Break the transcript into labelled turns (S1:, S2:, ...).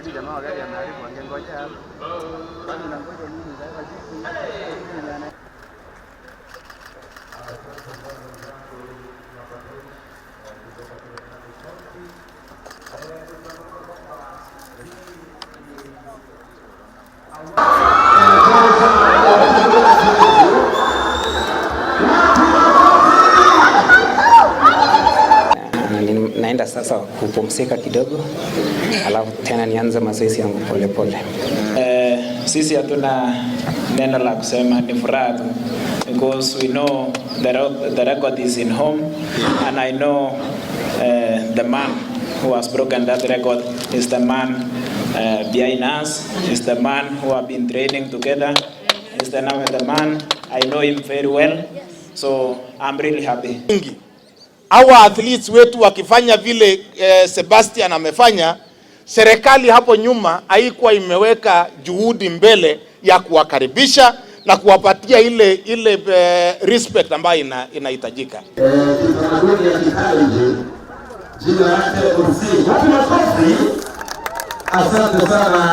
S1: Lakini jamaa wa gari ameharibu, angengojea hapo. Kwani unangoja nini sasa? Sisi
S2: Naenda sasa kupumzika kidogo, alafu tena nianze mazoezi yangu polepole.
S3: Sisi hatuna neno la kusema, ni furaha tu because we know the record is in home and I know the man who has broken that record is the man behind us, is the man who have been training together, is the man I know him very well, so I'm really happy.
S4: Hawa athletes wetu wakifanya vile Sebastian amefanya, serikali hapo nyuma haikuwa imeweka juhudi mbele ya kuwakaribisha na kuwapatia ile respect ambayo inahitajika.
S5: Kitamaduni ya Kikalenjin, jina lake Ursi. Wapi makofi? Asante sana.